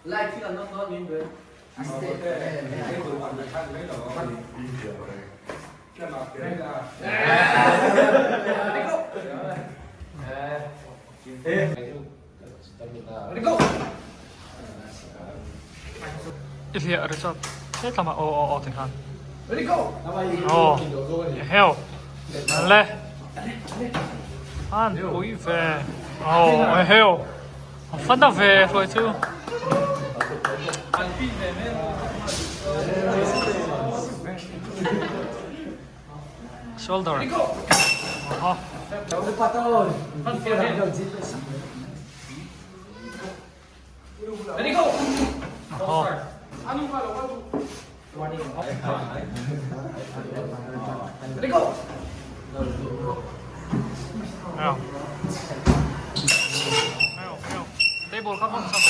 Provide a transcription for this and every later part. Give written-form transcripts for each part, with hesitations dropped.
I hliah Richard hetlam ah aw aw aw tikhan aw heo le an pui ve aw heo a fan a ve hruai chu. Shoulder. Aha. Aha. Nào. Nào, nào. Table không không sao.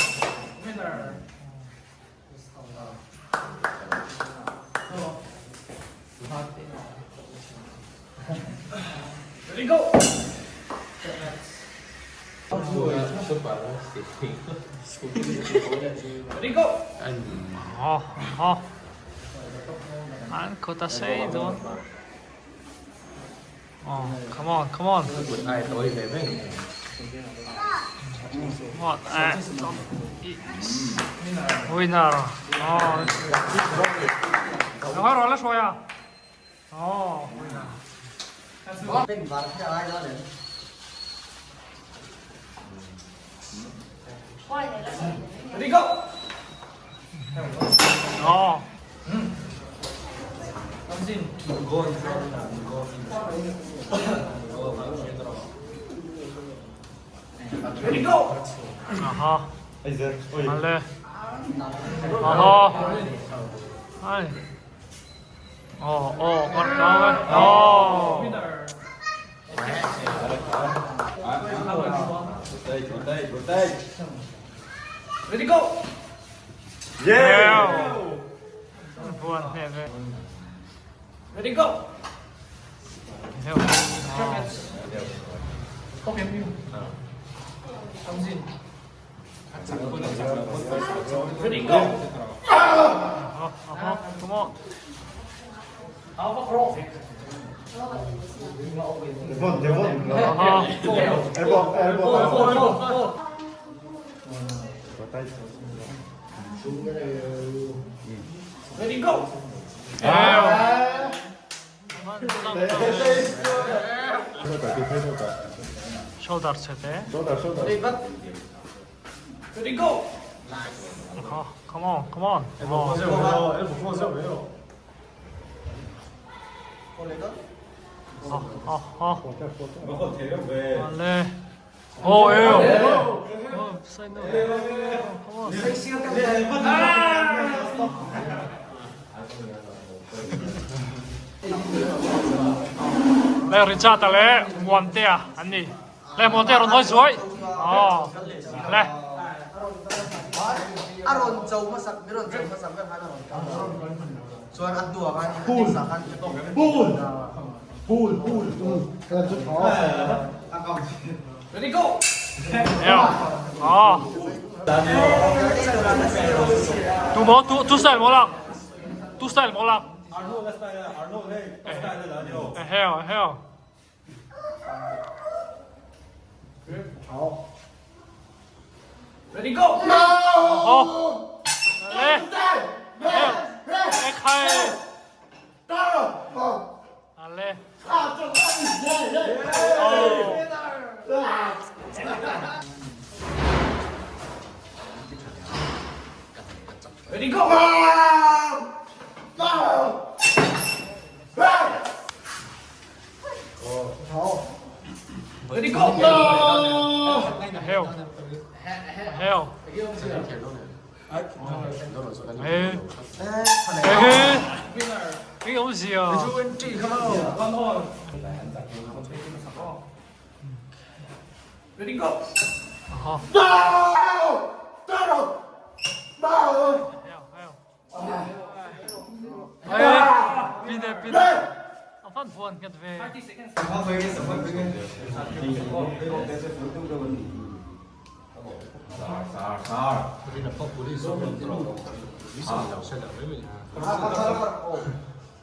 Aw an kawt a sei dawn aw come on come on what a winner aw rawh la hruai a aw winner. Aw. Aha. Ale. Aha. Ai. Aw aw kawt kau e. Aw. Ready go. Yeah. Buan hne ve. Ready go. Heo. Ready go. Aha, come on. Aha. Ready go. Heo. Shoulder che te. Ready go. Aha, come on, come on. Oh. Oh, oh, oh. Ale. Oh, eo. Oh, sai no. Come on. Le Richard le Muantea an ni. Le Muantea rawn hawi zuai. Oh. Le. A rawn cho hmasak, mi rawn cho hmasak ber khan a rawn kal. Chuan a hnuah khan a khan Ready go. Eo. Oh. Tu mo tu tu style mo lang. Tu style mo lang. Heo heo. Ready go. Oh. Le. Heo. E khai. Ale. Oh. Ready go. Ready go. Heo. Heo. Ê. Ê. Cái ông gì à? Ready go. Aha. Heo, heo. Ê, pin e, pin e. A fan fuan nghet ve.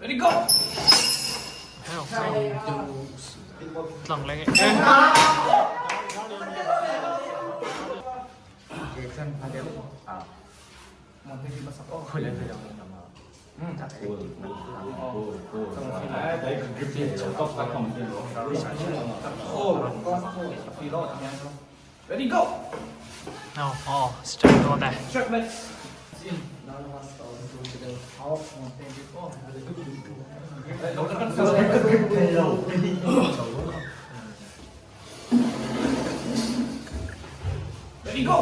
Ready go! Tlang leng e. Ready go! Oh, oh, strike dawn e. Ready go!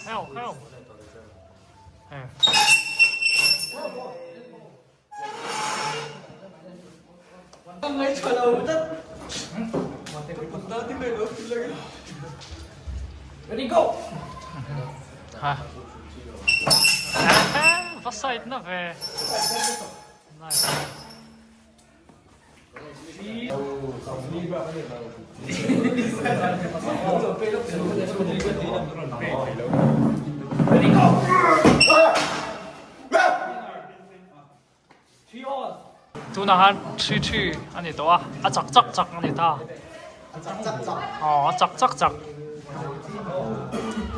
Heo, heo. Ready go! Ha. Va side na ve. Nice. Ready go! Tunah khan 3-3 a ni tawh a, a chak chak chak a ni ta. Aw a chak chak chak.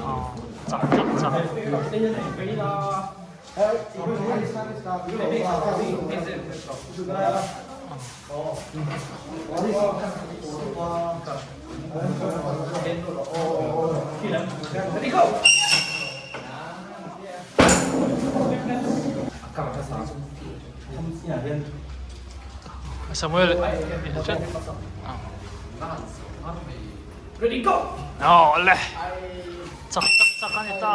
Aw chak chak chak. Ready go! Samuel Ready go! Aw le. Chak chak chak a ni ta.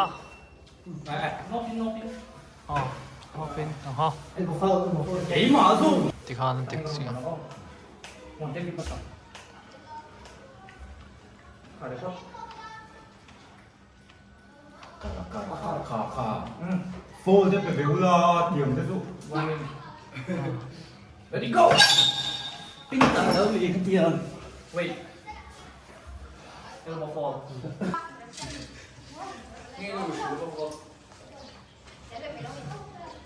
Aw pin aha. Tikhan an tik chiang. Ready go! Wait.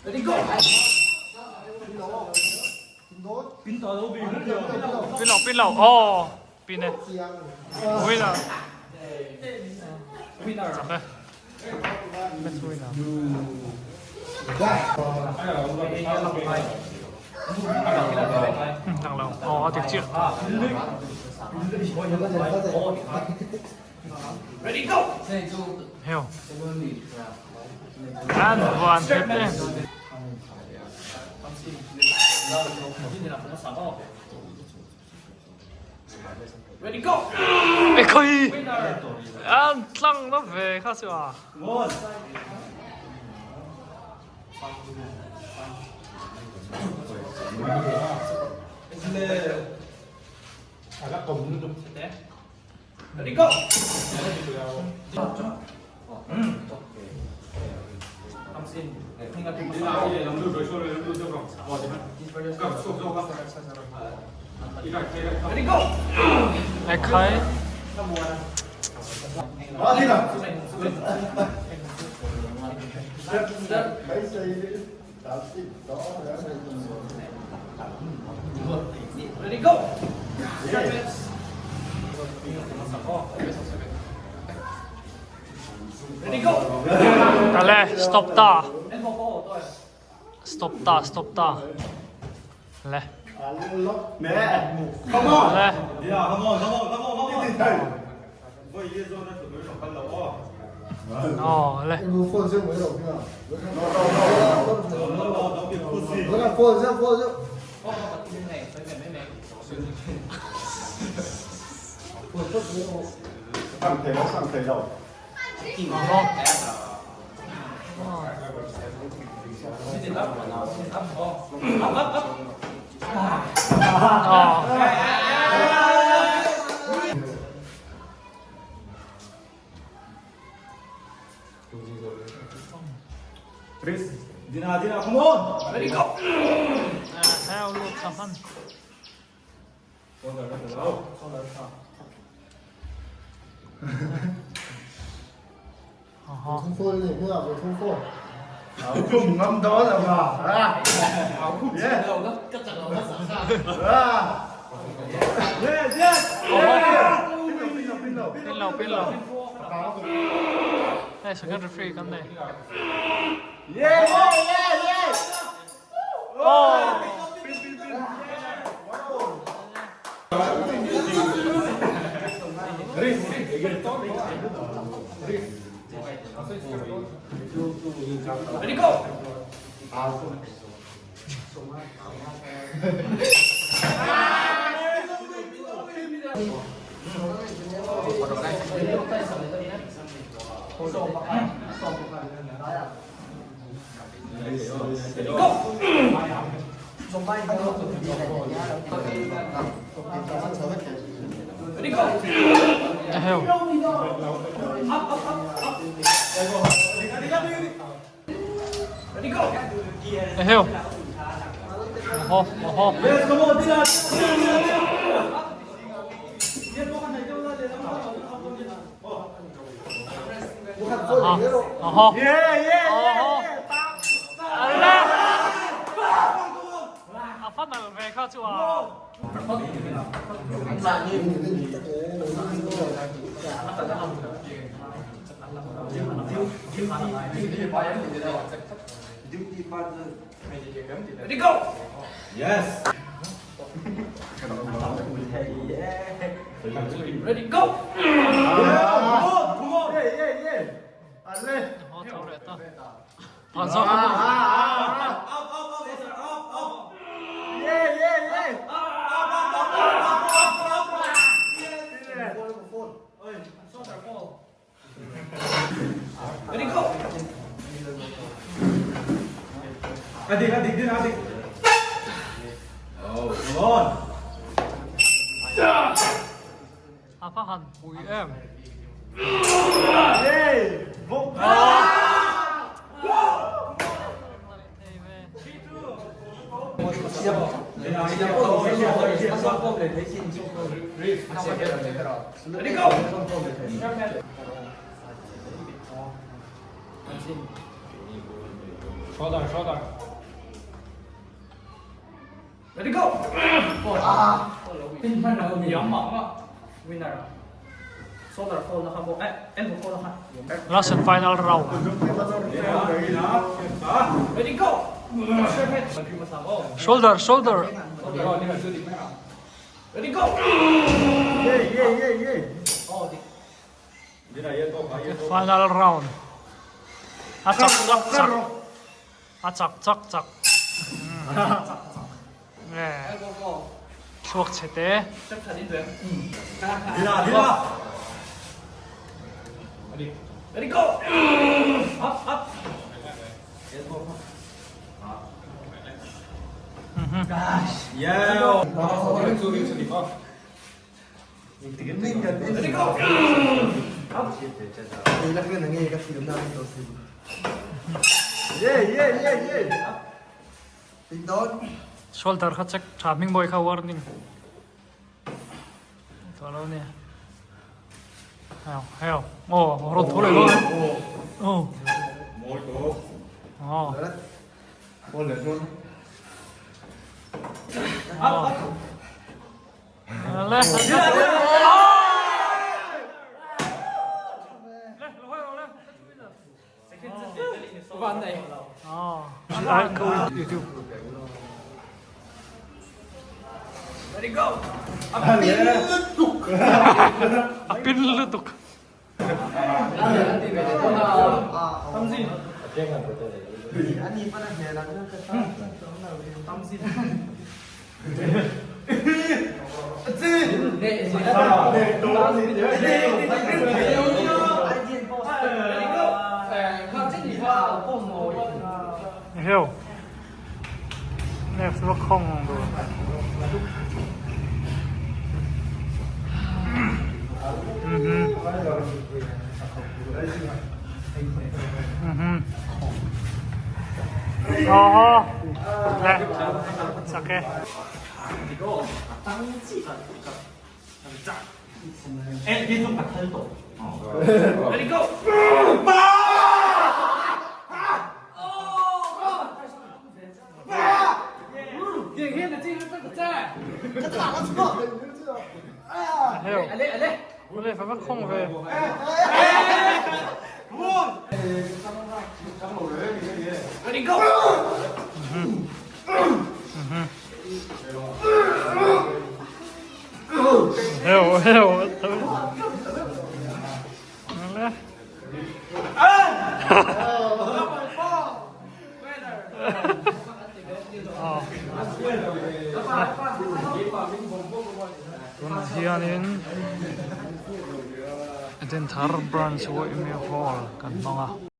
Ready go! Pin lo pin lo aw pin e. Winner. Winner. Chak e. Match winner. Thằng lo. Aw a dik chiah. Ready go! Heo. An van hep em. Ready go! E khawi! An tlang na ve kha chu a. Ready go! Ready go! E khai. Ready go! Ready go! Kale stop ta. Stop ta stop ta. Le. Le. Aw le. Aw. Ready go! Heo lut thla hman. Pin lo pin lo. Hei second referee kan nei. Ready go! Ready go! Eheu. Up, up, up, up. Ready go! Eheu. Oho, oho. Oho. Oho. Ala. A fa nal ve kha chu a. Ready go! Ready go! Oho, tho leh ta. Phan zawk a ni. Ready go! A va han pui em. Ready go! Ready go! Last and final round. Ready go! Shoulder, shoulder. Ready go! Final round. A chak chak chak. A chak chak chak. Nge. Thluak chhe te. Ready go! Up, up! Ready go! Shoulder kha check tha hming bawi kha warning. Tawh lo nia. Heo, heo. Aw, rawn tho leh dawn. Aw. Aw. Le. Aw. YouTube. Ready go! A pin lutuk. Heo. Next va khawng tur. Aww le chak e. Ready go! Heo. Ule fa va khong ve. Ready go. Heo heo. Ule. Tunah hianin Edenthar branch Wahmia hall kan hmang a.